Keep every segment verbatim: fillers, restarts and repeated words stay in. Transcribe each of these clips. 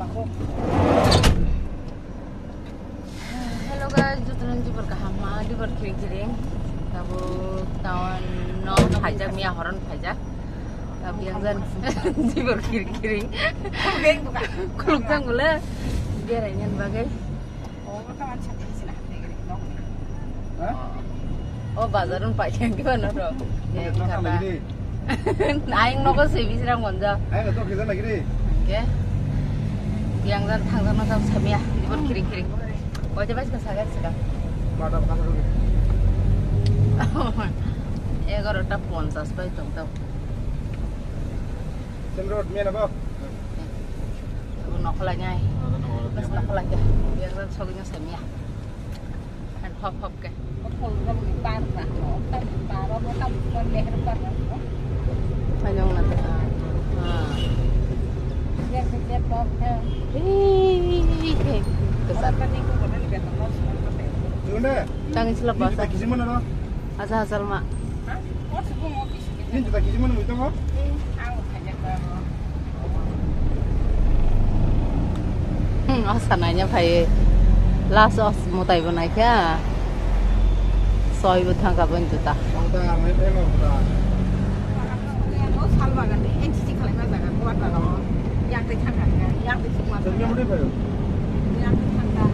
Hello guys, jotono jibor kaham ma, jibor khiring khiring. Tabo town no phaijak, miya horon phaijak. Tabo yang jan jibor khiring khiring. Khuluk jang bole. Berai ngan bagai. Ha? O bazar un pai thang kiba no ro. Ye, kata. Aing nogo se bisrang monja. Aing to khizan lagi ri. Oke. Yang jan thang jan no jam samia. Jibor khiring khiring. Koi je bai ka sagar saka. Bata bata ro. Egarota ponchas bai tong tong. Sem road miya na ba? Nokholai nai. Bas nokholai ya. Yang jan sogwi no samia. Hop, hop, ke. Phajong na ta. Ah. Hei, hei, hei. Kesat. Tang isla basa. Asa asal ma. Hmm, o sanai nya phai. Last o mutai bo naikha. Soi bo thangka bo juta. Sal bagan de, N C C khalai ma jaga, kuat jaga o. Yang tei thangka, yang tei thangka. Yang tei thangka.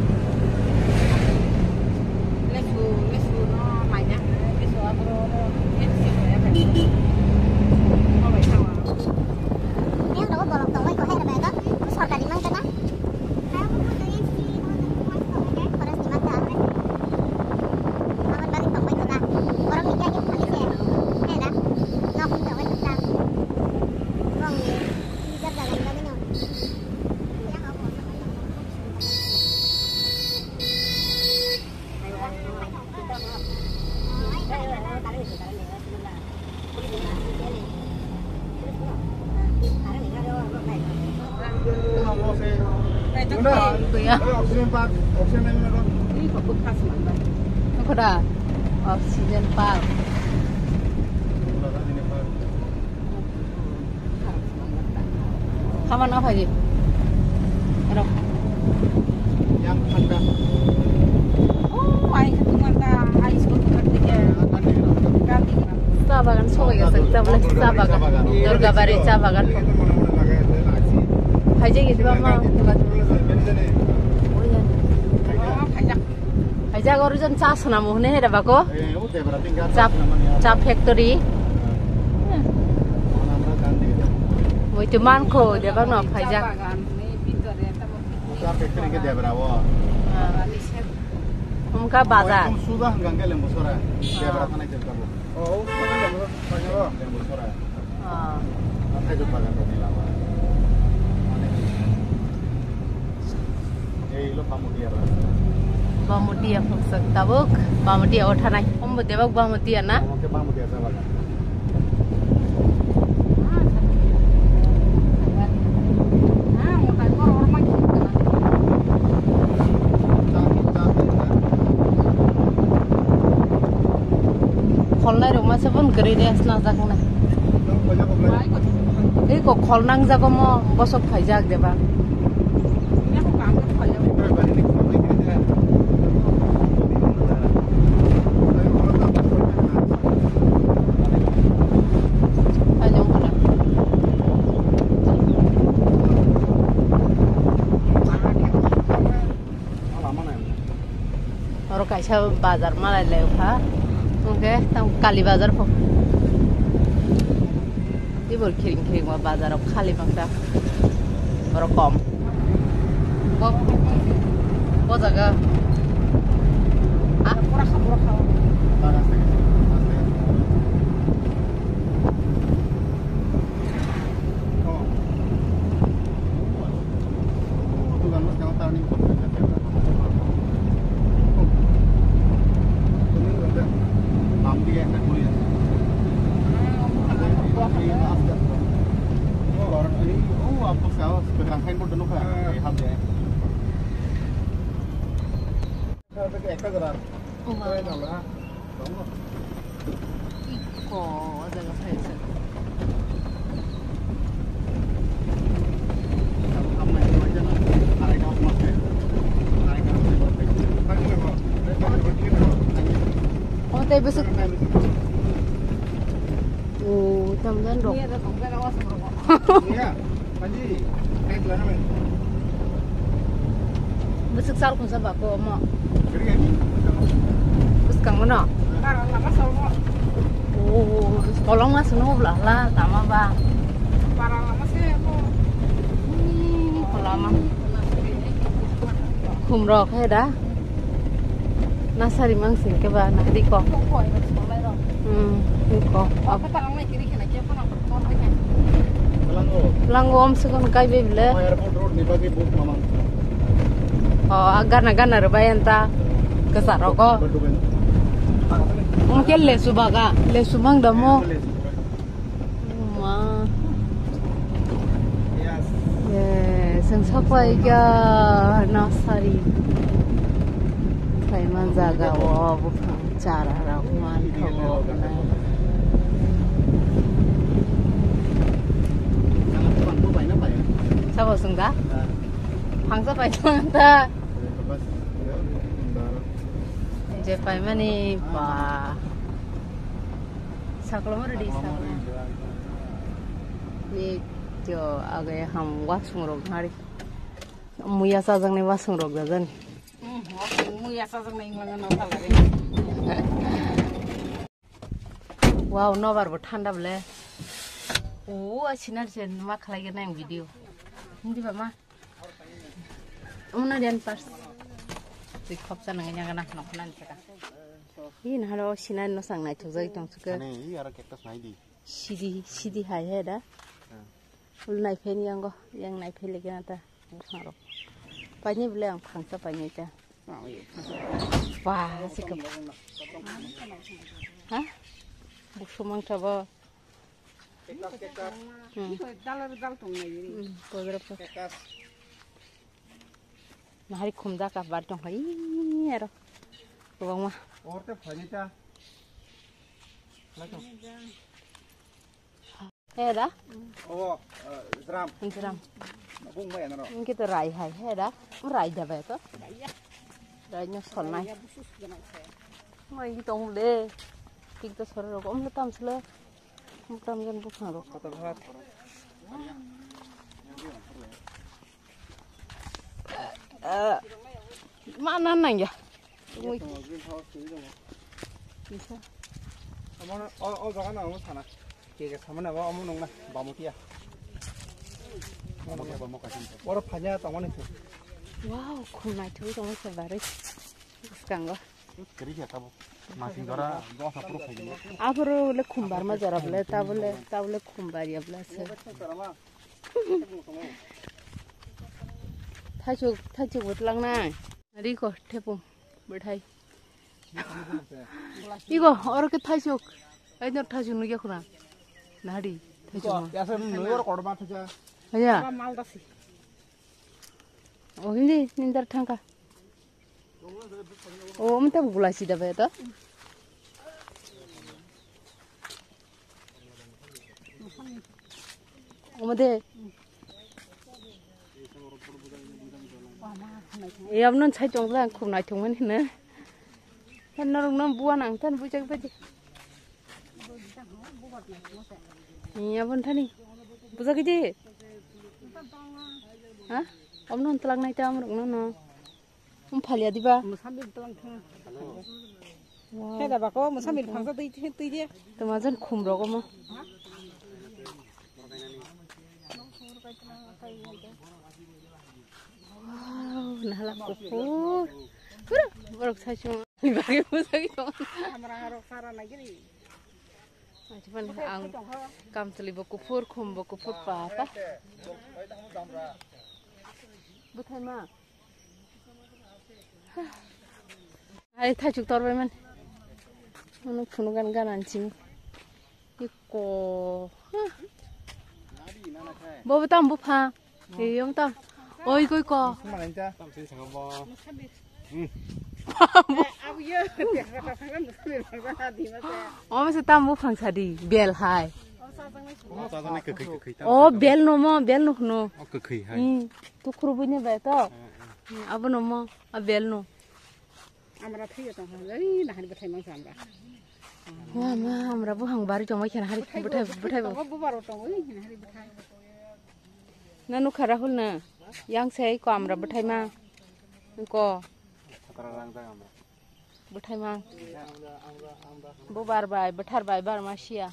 Lesu, lesu no, mai na, lesu abro, lesu ya kan. Mau bai thawa. Yang dawa bolok tong bai ko hai bai ka, sorkari mang ka na. Forest ni mang ka. Aman bagi tong bai ko na. Orang ni kaki kali se. Hai da. Nok ni tong bai ko na. Wrong ni. Ni jaga ni bagi no. Kuya. Oxygen park, oxygen nai mana? Nokhoda, oxygen park. Hama na phaji. Ero. Yang thanda. Oh, ai khe tumanda, ai school ko karte ke. Gandhi. Sa bagan sobai gasa, tablet sa bagan. Durgabari sa bagan. Phaijak gidi ba ma. Oh, ya. Oh, phaijak. Hai jaga orijon cha swnamo hwnwi hai da bako? Eh, o debra tingga cha, cha swnamani aro. Cha factory. Eh. Mana mana kan de. Oi to man kho debak no phaijak. Cha factory ke debra o. Ah. Umka bazar. Ekdom suda hanggang ke lembu sora. Ah. Debra thanai jeng tabo. Oh, o suda lembu sora. Lembu sora. Ah. Ang khaijak bagan rokni lama. Mane, ei lo Bamutia ba. Bamutia phungsak tabuk, Bamutia o thanai. Ombo debak Bamutia na? Omo khe Bamutia sa bagan. Kholnai rok masa pun gari rest na jak na. Ei kok khol nangjago mo, bosok phaijak deba. Oro kaisa bazar malai lai kha. Hwnkhe tamo Kali bazar kho. Tibol khiring khiring ba bazar o khali bangsa. Oro kom. Bo, bo jaga. Ah? Ekta jora. Iko, o jaga phaisa. Bwswk. Oh, tamdan rok. Bwswk sal khunsa ba ko omo. Bwskango no. Oh, kolong ma sunu bla la tama ba. Ih, kolama. Khum rok he da. Nasari mang sing ke ba, nahdi ko. Hmm, ko. Lango om sukon kai be bile. Airport road ni bagwi book mamang. Oh, agana gana re bayanta. Kesa roko. Ungke lesu baga, lesu mang damo. Ma. Yes. Yes, ang sapai ka nasari. Kaiman jaga o buphang chara rok man thogo. Sabo sungda? Hangsa pai sungda. Je pai mani ba. Sakloma ready sakloma. Ni jo age ham wasung rok hari. Muya sajak ni wasung rok jajan. Hmm, wasung muya sajak ni mangano kalare. Wow, nobar bo thanda bole. O, a sinar se ma khalai gana ang video. Hindi ba ma? Umna dian pars. Twi khopsa nang nya gana nokna ni kaka. Hi na haro sinar no sang nai thok jai tong suka. Ani, i aro cactus nai di. Sidi, sidi hai he da. Hmm. Ul nai phen yang go, yang nai phen lagi nata. Buphang rok. Paini bole ang phangsa paini ta. Wah, sikap. Ha? Busu mang sabo. Hmm. Hmm, kodra pa. Nahari khum jaka bar tong khai aro. Kwbangma. Orte phani ta. He da? Obo, eh, jram. Jram. Bung mai anaro. Engke to rai hai, he da? Rai da bai to? Rai no solnai. Mai engke tong de. Tik to sor rok om tam sle. Tam jan buphang rok. Kotor bhat. Eh, ma na nang ya. Ui. Kisa. Omono, o, o jaga na omo sana. Ke ke sama na ba omo nong na, bamutia. Bamutia, bamu kasin. Oro phanya tongmani se. Wow, khum naithok tongmani se bari. Bwskango. Kiri khe tabo. Masing dora, dosa puro khaidi. Aphuru le khum barma jora bole, tabole, tabole khum bari abla se. Thaichuk, thaichuk bwtlang nai. Riko, thepung, bwthai. Iko, oro khe thaichuk. Ai, no thaichuk nugya khuna. Nahadi, thaichuk ma. Ya, sir, nugya oro korma thacha. Aya. Ba mal dasi. O, hindi, nindar thangka. O, mata gula sida ba to. Omode. E, abnon sai tong la, khum naithok mani hino. Tan norok no buwa nang, tan bujak baji. E, abon thani. Bujak baji. Ha? Abnon tlak nai ta amrok no no. Phalia diba? Musambi tlang thang. Wow. Heda bako musambi phangsa twi twi twi dia. Tamajan khum rogo mo. Wow, nahala kuphur. Pura borok sai sung. Bagi musagi tong. Amra rok sara nagiri. Achuban ang kamchwlwi bo kuphur, khum bo kuphur papa. Bwthai ma. Ai, thaichuk torbai man. Ano phunu gan gan anching. Iko. Bobo tam bupha. Eyong tam. Oi, koi ko. Omo se tam buphang sadi, bel hai. O bel no mo, bel no khno. O kwkhwi hai. Hmm. Tukhuru buine bai to. Hmm, abo no mo, a bel no. Amra thwi tong ha, ei nahani bwthai mang sa amra. Wah, ma, amra buphang bari tongma khe hari bwthai, bwthai bo. Tongo, bubar bo tongo, oi, hari bwthai. Na nukha Rahul na, yang se ko amra bwthai ma. Ko. Bwthai ma. Bubar bai, bwthar bai, bar ma sia.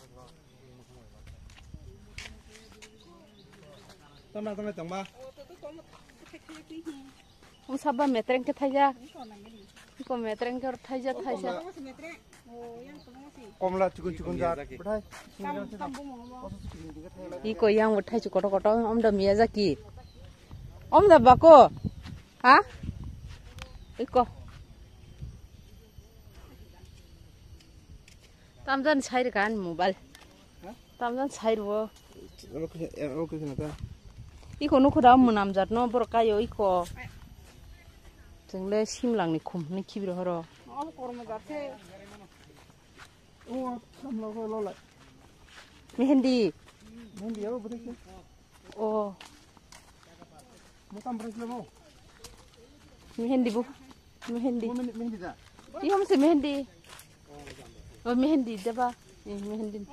Tama, tama, tama. Wng sabba metreng khe thaijak. Iko metreng khe thaijak, thaijak. Komla chikon chikon jat. Bwthai. Iko yang bwthai chikon koto koto, omda Miyazaki. Omda bako. Ha? Iko. Tamjan sai rwkha ani mobile. Ha? Tamjan sai rwo. Abo khe, abo khe khna ta. Iko nukho da mwnam jat no borok kaio iko. Chwngle simlangni khum hwnwi khibiro horo. Abo kormo jat se. O, samla ko lolai. Mehendi. Mehendi abo bwthai khe. Oh. Mo kam bwrwi sila mo. Mehendi bu. Mehendi. Mo mehendi, mehendi da. Ki hom se mehendi. Oh, mehendi da ba. Eh, mehendi.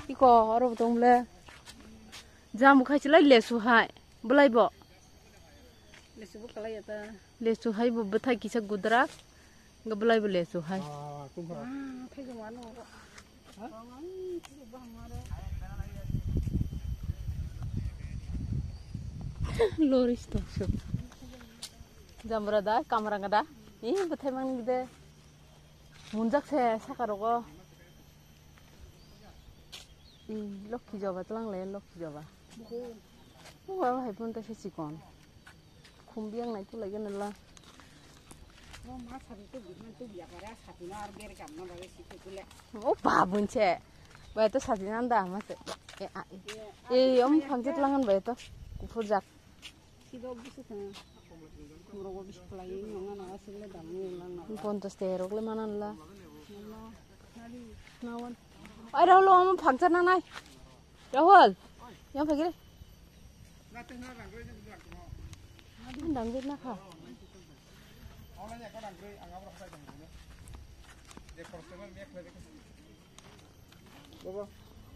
Iko oro tong le. Jam khai chilai lesu hai. Bulai bo. Lesu bo kalai ya ta. Lesu hai bo bwthai kisa gudrak. Ga bulai bo lesu hai. Ah, kum ha. Ah, thai jong ano. Loris to su. Jamra da, kamrang da. Ih, bwthai man gide. Munjak se saka rogo. Ih, lokhi joba tlang le, lokhi joba. Wah, hai pun ta se chikon. Khum biang nai tulai gana la. O ma sari tu biman tu biak bare sati no ar ber kam no bare si tu kule. O babun che. Bai to sati nan da ma se. E a e. E om phang jet langan bai to. Kuphur jak. Sido busu khana. Khum rogo bis khlai ni nang na sile dam ni nang na. Pontos te rok le manan la. Nawan. Ai Rahul om phang jet nanai. Rahul, yang phai gire. Ang dang gire na kha.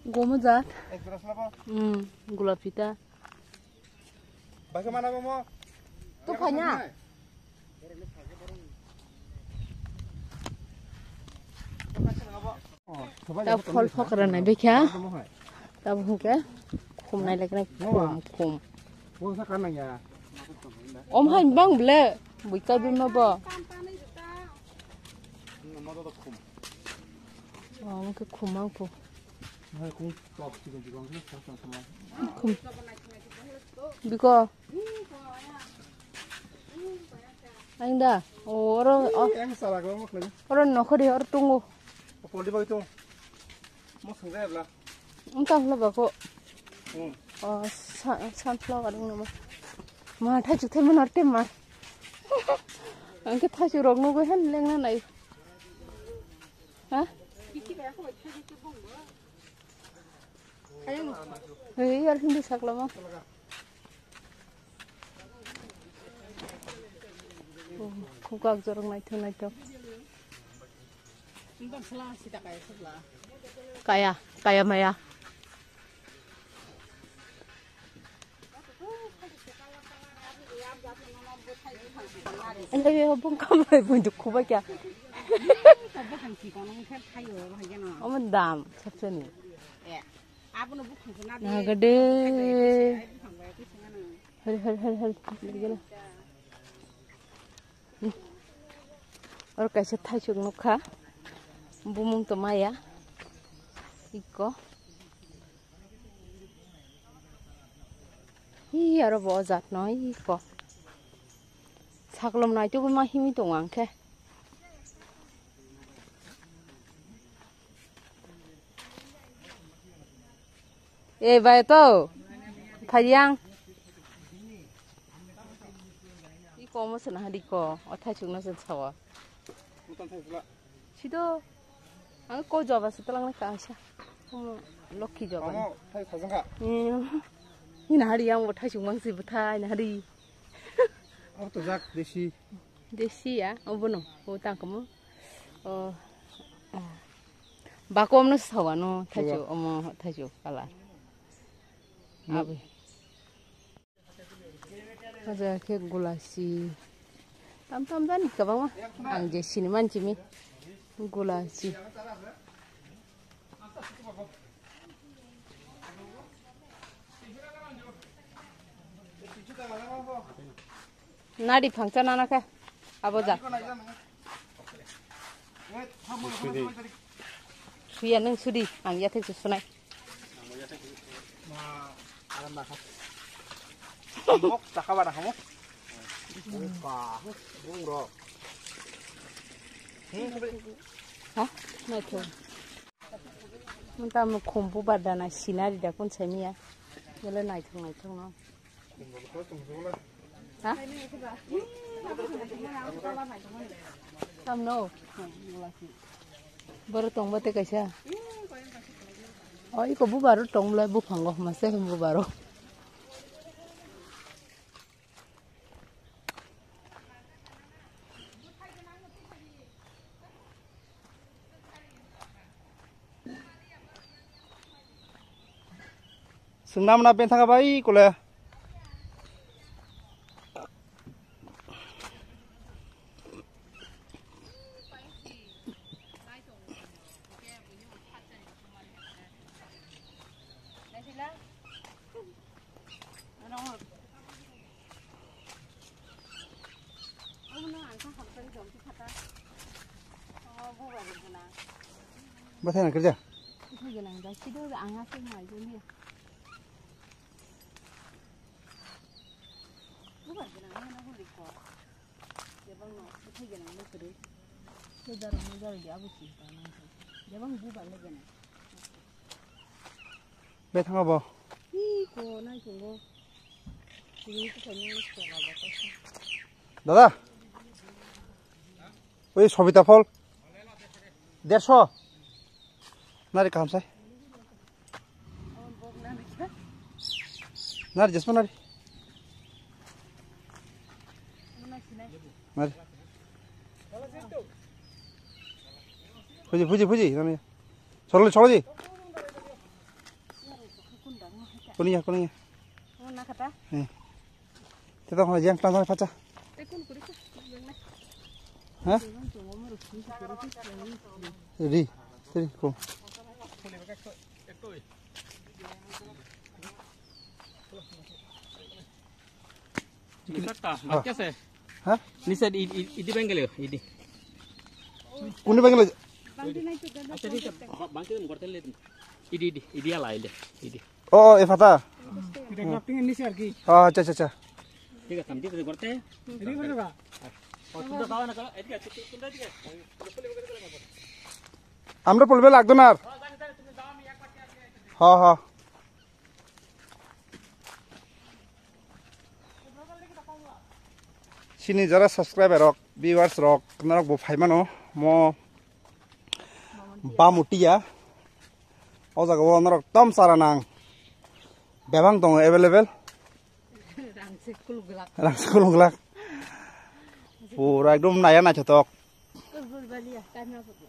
Gomo jat. Hmm, gulapi ta. Baka mana mo? Tu khanya. Ta phol phokra nai bekha. Ta bhungke khum nai lekna khum khum. Om hai bang ble bui kai bima bo. Om ke khum ang khum. Khum. Biko. Ang da. O, oro, o. Oro nokho de, oro tungo. Poldi bai to. Mo sung da bla. Ang tang lo bako. Hmm. O, sa-, sunflower ang nama. Ma, thai chuk thai ma norte ma. Ang ke thai chuk rok nugo han leng na nai. Ha? Hei, yar hindi saklama. Oh, khukak jorok naithok naithok. Kaya, kaya maya. Ang kaya bung kamai bung dukhu ba kya. Omo dam, sabsani. Abono buphang se na de. Nagade. Buphang bai khe sengano. Hari, hari, hari, hari. Gila. Oro kaisa thaisuk nukha. Bumung to maya. Iko. Hi aro bo o jat no iko. Saklom nai tubu ma himi tongo ang khe. E bai to. Phayang. Iko mo sana hadi ko. O thaisuk no sen sawa. Sido. Ang ko joba se talang na kaisa. Omo lokhi joba. Omo thai khajang kha. Ina hari yang bo thaisuk mang si bwthai na hari. Abo to jak desi. Desi ya, obono, o tangkomo. O, Bakom no sawano thaichu omo thaichu kala. Abi. Haja khe gulachi. Tam tam jani kwbangma. Ang je sini manchimi. Gulachi. Nadi phangcha nana khe. Abo ja. Suya nung sudi, ang yathek su sunai. Mok, taka ba nakamo. Ba, bung ro. Ha? Naithok. Nta mo khumbu badana sinari da kun semiya. Yele naithok naithok no. Ha? Tamno. Boro tongbo te kaisa. O iko bubaro tongmlai buphango mase bubaro. Swngnamna benthaga bai kole. Bathai na kerja. Bai thanga bo. Dada. Oi Sobita phol. Derso. Nari kaham sai. Nari jesma nari. Nari. Fuji fuji fuji nani. Soroli soroli. Kuniya kuniya. Eh. Teta kona jeng tang tang pacha. Ha? Ri, ri ko. Nisar ta, ha. Bak kya se? Ha? Nisar i, i, idi bengale, idi. Kuni bengale? Acha, idi, ba-, bangke mo gorte le. Idi, idi, idi ala ile, idi. Oh, oh, e phata. Ita grafting ni sir ki? Oh, acha, acha, acha. Thik ase, thik ase, gorte. Ready kore ba? Oh, tunda dawa na kala, edike, tunda edike. Amra pulbe lagdo na ar. Ha, ha. Chini jara subscriber rok, viewers rok, norok bo phai mano, mo Bamutia. O jaga o norok tom chara nang. Bebang tongo available. Rang se kuluk glak. Rang se kuluk glak. Pura ekdom naya naithotok.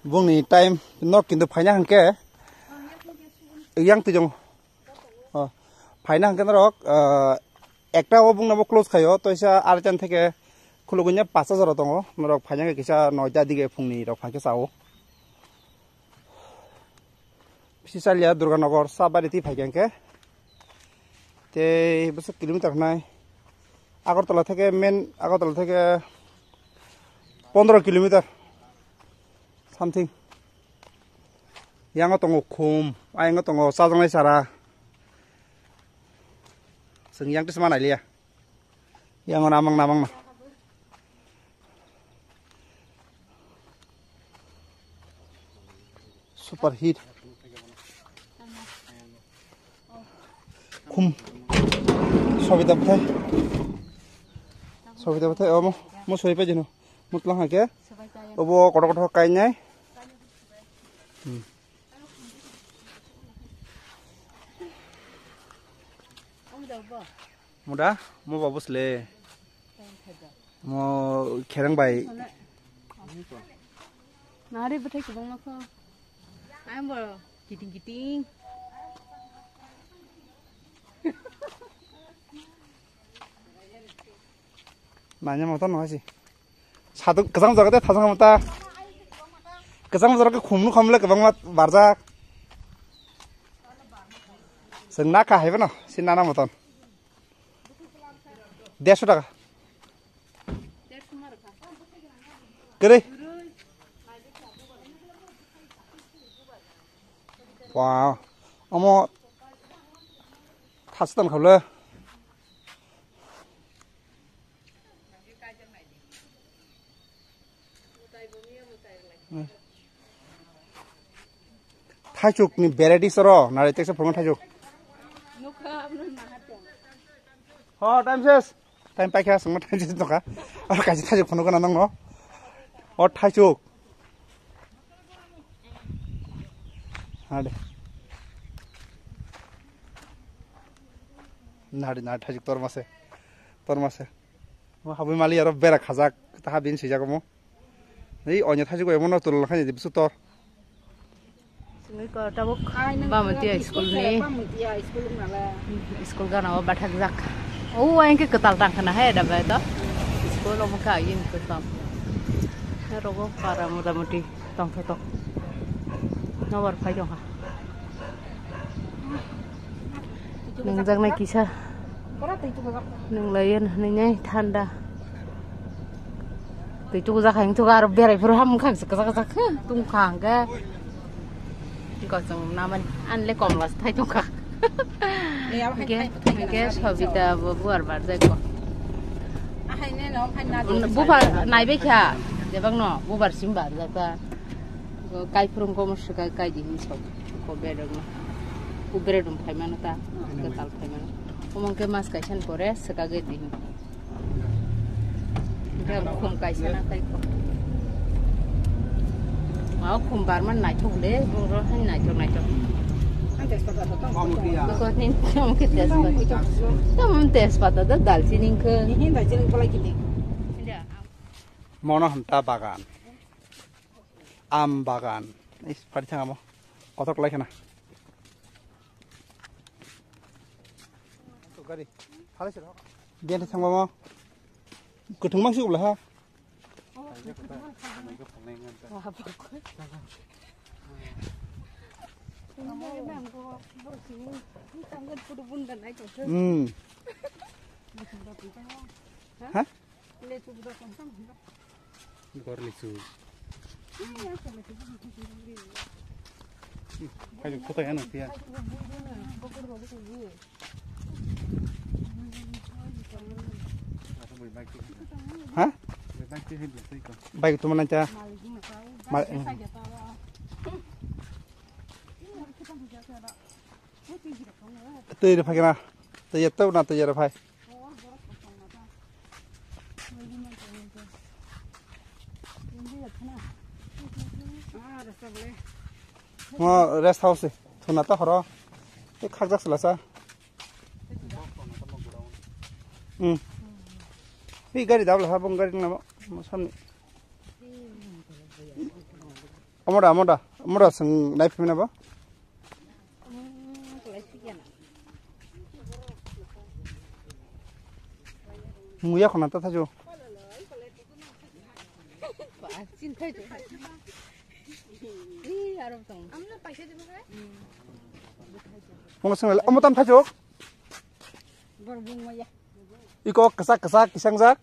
Bungni time nok kintu phaina hwnkhe yang twijong. Oh, phaina hwnkhe norok, ah, ekta o bungno bo close khaio, toisa aretan theke khulugwi nya pacha jora tongo, norok phaina hwnkhe kisa noita dige phungni rok phaikhe chao. Bisi chalia Durganagar Sapbari twi phaikhe hwnkhe tei bwswk kilometer hwnai Agartala theke main Agartala theke pondro kilometer something. Yango tongo khum, ayango tongo chajaknai chara. Chwng yang tisa ma nailiya. Yango namang namang na. Super hit. Khum. Sobita bwthai. Sobita bwthai omo. Mo soi pai jeno. Mutlang hake. Obo kotor kotor kainai. Hmm. Muda, mo babu sle. Mo kherang bai. Nari bwthai kwbangma kho. Ang bo kiting kiting. Nanya motor no hasi. Satu kesang jaga te thasang mata. Kesang jaga ke khumnu khamle kwbangma barjak. Seng na ka haiba no, si nana motor. Dersho taka. Kwrwi. Wow. Omo thasi tong khawle. Thaichuk ni variety soro, nari teksa phungo thaichuk. Ho, time ses. Time paikha, sengma time ses tongkha. Aro kaisa thaichuk phungo gana nangno. O thaichuk. Hade. Nari, nari thaichuk tormase. Tormase. Mo habwi mali aro bera khajak, ta habin sijak mo. Ei onya thajik bai mono tulol khaini bisu tor. Singwi ko tabuk Bamutiya school ni. School gana o bathak jak. O aing ke kwtal tang khana hai da bai to. School omo kha yin kwtal. Rogo para mota moti tong tho tong. Nobar phai tong kha. Nungjaknai kisa. Nunglaio nini thanda. Twi tuku jakha, wng tuku aro berai phuru ham wngkha, kwchak kwchak khe tungkha hwnkhe. Gosong namani, anle komla thai tungkha. Hwnkhe, hwnkhe Sobita bo buar barjai ko. Buphar naibai kha, jebakno buphar sim barjak ta. Kai phurung komo swkak kai di hin sok ko berok no. U berok dum phai mano ta. Kwtal phai mano. Omo hwnkhe mas kaisa ni pore swkagwi di hin. Hwnkhe ang khum kaisa na kai ko. Ma khum barman naithok le, boro hai naithok naithok. Bikos ni tamo khe tejpata. Tamo tejpata da dalchini hwnkhe. Mono hwn ta bagan. Am bagan. Is, pari thang amo. Kotor lai khana. Gari. Halai sir. Biyan thang amo. Kutung mang sih ulah ha. Hmm. Hah? Gor lichu. Kayu kota ya nang tiya. Ha? Bai tu mana cha? Mal. Tei re phai kena. Tei ya tau na tei ya re phai. Mo rest house se. Thuna ta horo. Te khakjak sela sa. Hmm. Hi gari dabla ha bong gari na mo samni. Amoda, amoda, amoda sing nai phimina ba. Muya khona ta thajo. Mung sing le, omo tam thajo. Iko kasa kasa kisang jak.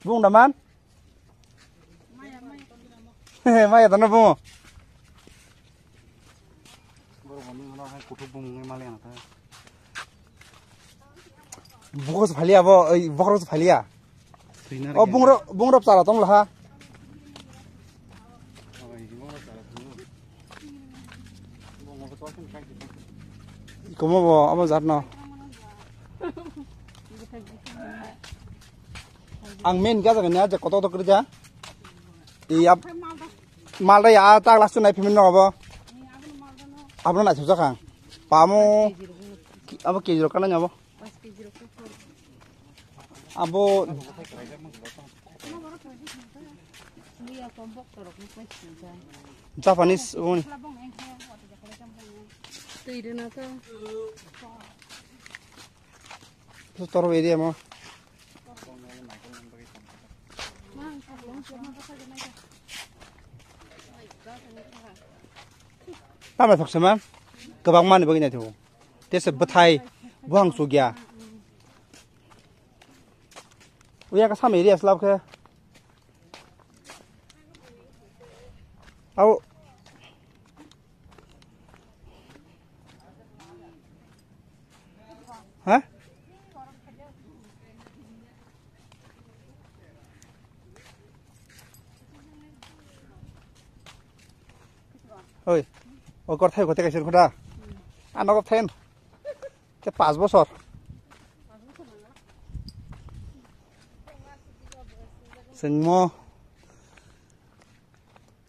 Bung daman. Maya tano bungo. Bukos phalia bo, oi, bokros phalia. O bungrok, bungrok chala tong laha. Komo bo abo jat no. Ang main ga jaga ni aja koto koto kerja. Iya. Malda ya tak lasu nai pimin no abo. Abo nai susa kang. Pamu abo keji rok kana abo. Abo Japanese wngmani. Toro area mo. Tamo thok seman. Kwbang mani bagwi naithogo. Tese bwthai buhang sugya. Uya ka sam area slab khe. Au. Ha? Oi. O kor thai kote kaisir khoda. Ano ko then. Te pas bosor. Sengmo.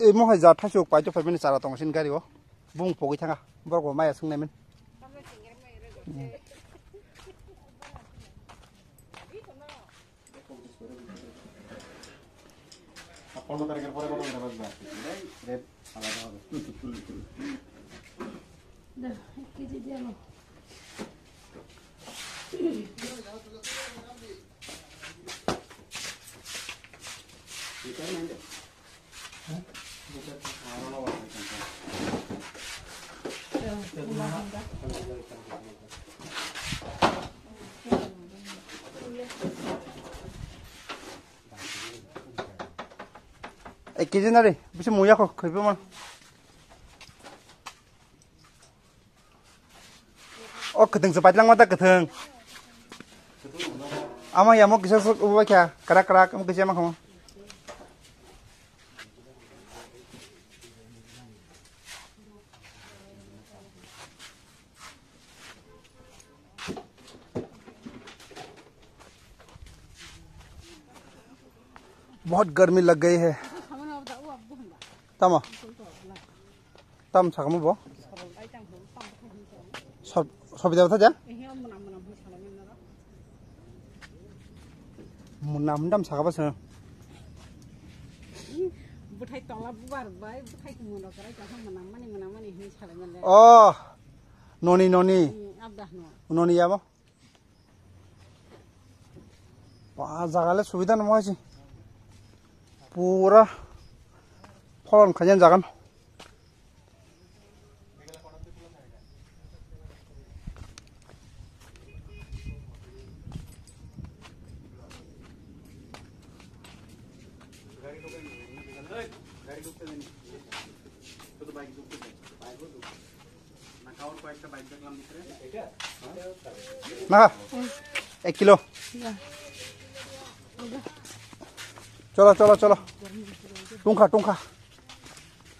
Ei mohai ja thaichuk paito phaimani chara tongo sini gari o. Bung pogwi thanga. Borok bo maya swngnai men. ছাপ্পান্ন তারিখের পরে কত করে বাজবে আর কি? রেট আলাদা হবে। Ek kg nari, bisi muya ko, khoi pe man. O kwthwng se paitlang ma ta kwthwng. Ama ya mo kisa sok uba kya, krak krak, mo kisa ma khamo. बहुत गर्मी लग गई है। Tamo? Tam sakamo bo? Sob-, sobida bwtha ja? Munam dam sakaba se. Bwthai tola bubar bai, bwthai kumun rok rai kha munam mani, munam mani hin salai male. Oh, noni, noni. Hmm, abda no. Noni yabo? Ba, jaga le subida no moisi. Pura pholon khajan jagan. Naga, ek kilo. Cholo, cholo, cholo. Tungkha, tungkha.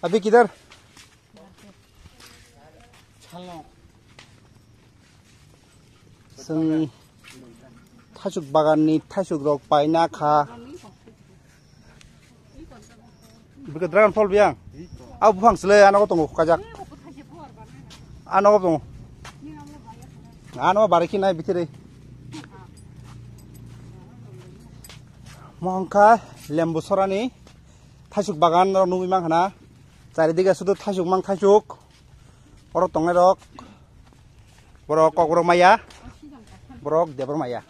Abhi kidhar? Chwng thaisuk bagan ni thaisuk rok paina kha. Bwkha dragon phol biyang. Abo buphang sle ano tongo kajak. Ano tongo. Ano bari khe nai bithiri. Mo wngkha lembu sorani thaisuk bagan rok nugwi mankha na. Charidige sudu thaisuk mang thaisuk. Oro tongnai rok. Borok Kokborok maya. Borok Debor maya.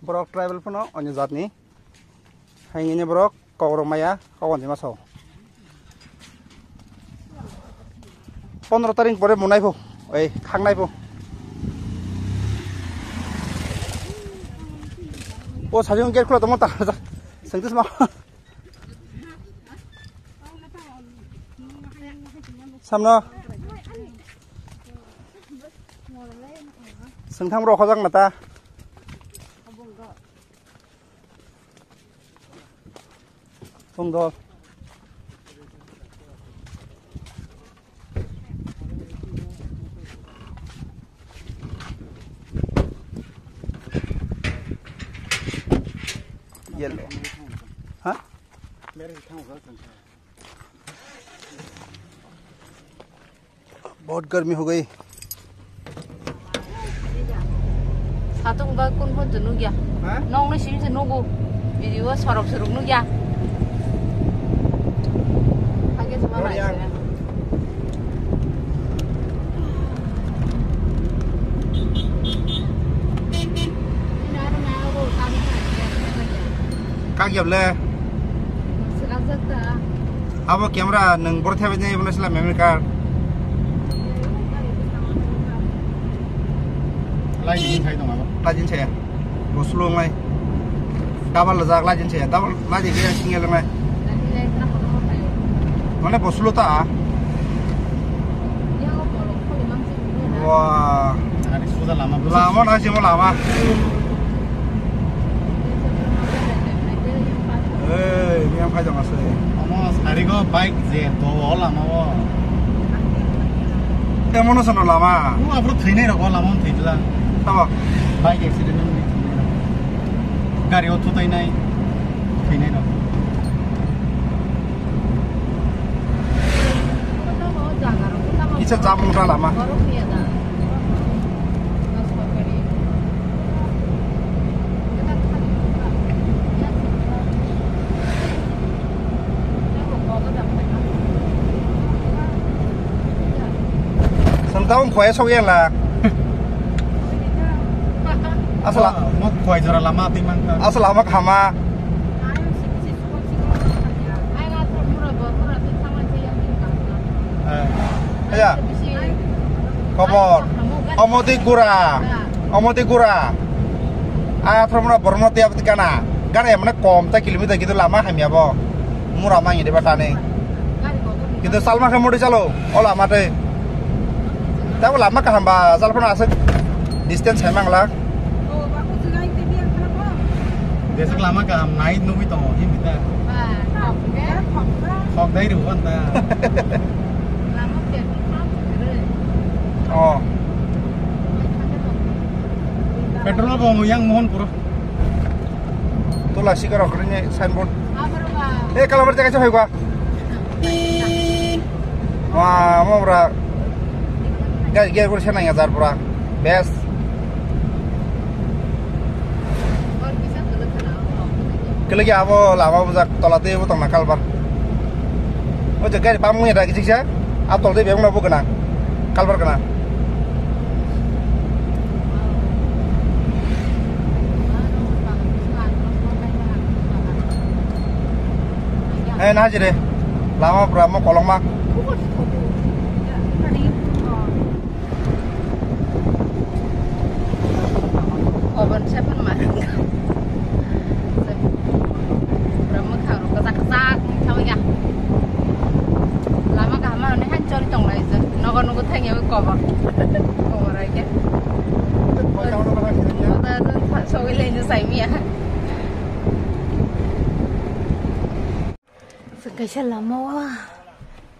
Borok tribal phano onyo jatni. Haini borok Kokborok maya, Kokborok jima sao. Pondro tarik pore munai pho. Oi, khangnai pho. O sajung gate khula tongma ta. Sengtis ma. Samno. Sengtham rok hojak nata. Tongdo. Yellow. Ha? बहुत गर्मी हो गई। Satung ba kun phun tu nugya. Ha? Nong ni simi se nugu. Video sorok sorok nukya. Hage suma Royang. Naisina. Kak yable. Abo camera nung borok thaibai nai, bono sila memory card. Lai din sai tong abo. Lai din sai. Bo slow ngai. Double jak lai din sai. Double lai din kaya single ngai. Mane bo slow ta. Wah. Ari suda lama. Lama na simo lama. Ei, miyang phai jong asai. Omo sarigo bike je do o lama o. Emono sono lama. U abro thwinai rok o lama thwidla. Tamo. Bike accident ni thwinai rok. Gari o thutai nai. Thwinai rok. Kisa chamung ta lama. Sengkang khuai sok yang la. Asal mo khuai jora lama twi mangka. Asal lama khama. Eh. Kaya. Kobor. Omoti gura. Omoti gura. Athro mura bormo tiya kana. Gana emne kom ta kilometer gitu lama hamya bo. Mura mangi deba tane. Gitu salma khe modi chalo. Ola mate. Tabo lama kaham ba, salphano aswk distance hai mangla. Jeswk lama kaham nai nugwi tongo, himdi ta. Thok dai rw anta. Oh. Petrol bo yang mohon puro. Tola sikar okhrine signboard. Eh, kalabar jaga se hoiba. Wah, mau bra. Gas, gas, gas, sana ngajar pura. Best. Kelagi abo lama bujak tola tei bo tongna kalbar. O je gari pam ngi da kijik sa. A tol tei bebak na bo gana. Kalbar gana. Eh, na jire. Lama pura mo kolokma. Oven seven ma. Pura mwkhang rok kwchak kwchak wngwi thangwi ya. Lama kaham ma hwnwi han chori tong lai je. Nogo nogo thangya wi kobor. Kobor ai khe. Sogwi lai je sai miya. Kaisa lama o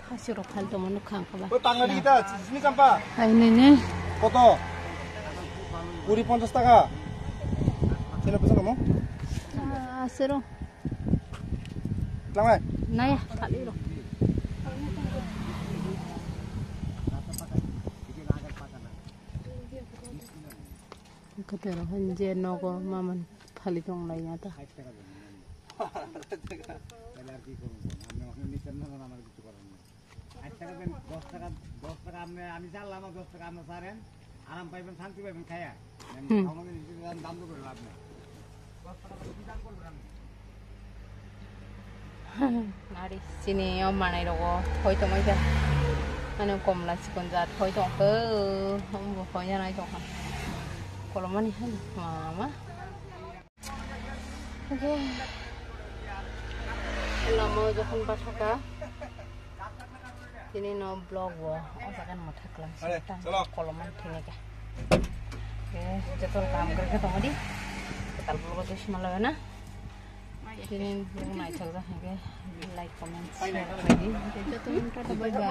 thasirok phal tongma nukha ang khe ba. Oi, pangadi ta, sini champa. Hai nini. Koto? Puri ponchas taka. Sini pesa kamu? Ah, asero. Langai. Naya, kali ro. Kotero hanje nogo maman phali tong lai ya ta. তাহলে আর কি করবো? আপনি, আপনি নিচ্ছেন না, না, আমার কিছু করার নেই। আট টাকা দেন, দশ টাকা, দশ টাকা আপনি, আমি চাললাম, আর দশ টাকা আপনি ছাড়েন, আরাম পাইবেন, শান্তি পাইবেন খাইয়া। হুম। আমাদের নিজেদের দাম, দাম তো করে লাভ নেই। দশ টাকা তো কি দাম করবেন আপনি? Nari, chini o manai rogo hoi tongmai kha. Ano komla chikon jat hoi tong khe, omo bo hoi janai tong kha. Kolomani hai mama. Lama o jokhon bathaka, tini no vlog o, o jaga no mwthak lang si ta kolom man thini khe. Joto kaham kwrwi khe tongo di, kwtal vlog o twi sima laiyo na. Tini vlog naithok jak hwnkhe like, comment, share khlai di. Joto no tata bye bye.